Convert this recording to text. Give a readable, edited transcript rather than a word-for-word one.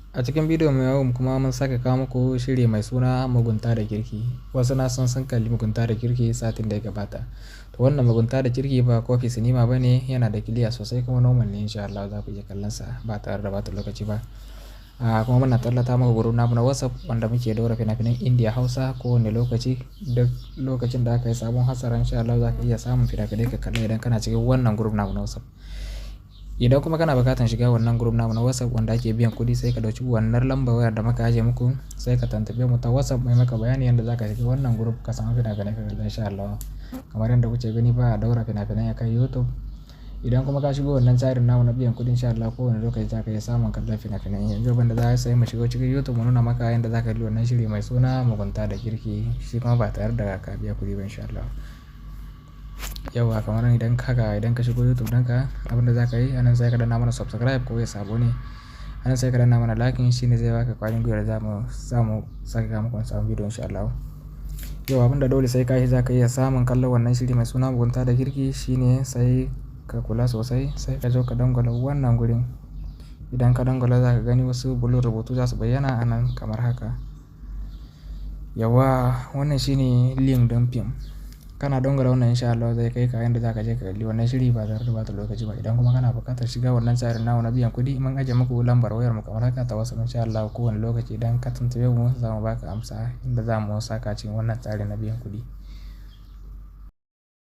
A cikin bidiyon mu yau kuma mun sake kawo muku shiri mai suna Mugunta da Kirki. Wasu na san sun kalli Mugunta da Kirki satin da ya gabata. To wannan Mugunta da Kirki ba kofi sinima ba ne, yana da kiliya sosai kuma normal ne, insha Allah za ku iya kallon sa ba tare da bata lokaci ba. A kuma muna tallata muku group namu na WhatsApp wanda muke ɗaura fina-finan Indiya Hausa kowane lokaci. Duk lokacin da aka yi sabon hatsari, insha Allah za ka iya samun fina-finai ka kalla idan kana cikin wannan group namu na WhatsApp. Idan kuma kana buƙatar shiga wannan group namu na WhatsApp wanda ake biyan kuɗi, sai ka ɗauki wannan lambar wayar da muka ajiye muku, sai ka tuntuɓe mu ta WhatsApp mai maka bayani yadda za ka shiga wannan group ka samu fina-finai ka kalla, insha Allah. Kamar yadda kuke gani, ba a ɗaura fina-finai akan YouTube. Idan kuma ka shigo wannan tsarin namu na biyan kuɗi, insha Allah kowane lokaci za ka iya samun kallon fina-finai. Yanzu abin da za a sai mu shigo cikin YouTube mu nuna maka yadda za ka kalli wannan shiri mai suna Mugunta da Kirki, shi kuma ba tare da ka biya kuɗi ba, insha Allah. Yauwa, kamar idan haka, idan ka shigo YouTube ɗinka, abin da za ka yi anan, sai ka danna mana subscribe ko ya sabo ne. Anan sai ka danna mana like, shi ne zai baka ƙwarin gwiwar da za mu samu saka muku wani sabon bidiyo, insha Allah. Yau abin da dole sai ka yi za ka iya samun kallon wannan shiri mai suna Mugunta da Kirki shine sai ka kula sosai, sai ka zo ka dangwala wannan gurin. Idan ka dangwala, za ka gani wasu bulun rubutu za su bayyana anan kamar haka. Yauwa, wannan shine link ɗin fim. Kana dangwala wannan, insha Allah zai kai ka inda za ka je ka kalli wannan shiri ba tare da bata lokaci ba. Idan kuma kana buƙatar shiga wannan tsarin namu na biyan kuɗi, mun ajiye muku lambar wayar mu kamar haka ta WhatsApp. Insha Allah kowane lokaci idan ka tuntuɓe mu, za mu baka amsa inda za mu saka cikin wannan tsari na biyan kuɗi.